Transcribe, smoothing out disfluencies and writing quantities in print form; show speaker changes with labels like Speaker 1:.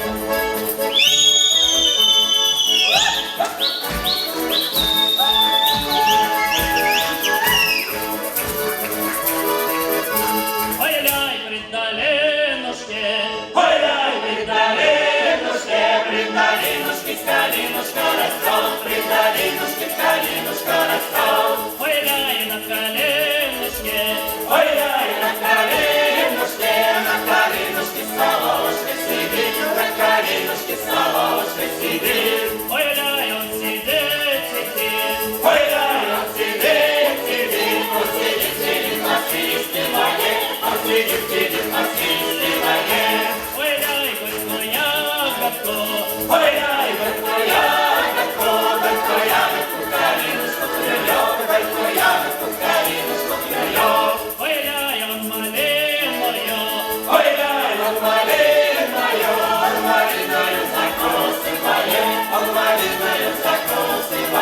Speaker 1: Ой-ляй, при долинушке,
Speaker 2: Ой-ляй, при долинушке, при долинушке калинушка растет, при долинушке калинушка растет.
Speaker 1: Ой-ляй, на калинушке,
Speaker 2: Ой-ляй, на калинушке, на калинушке соловушка сидит, на калинушке соловушка сидит.
Speaker 1: Ой-ляй, он сидит, сидит,
Speaker 2: Ой-ляй, он сидит, сидит, он сидит, сидит на свистиванье, он сидит, сидит на свистиванье.
Speaker 1: Ой-ляй, горькую ягодку,
Speaker 2: Ой-ляй, горькую ягодку, горькую ягодку, калинушку клюет, горькую ягодку, калинушку клюет.
Speaker 1: Ой-ляй, он малиною,
Speaker 2: Ой-ляй, он малиною, он малиною закусывает, он малиною закусывает.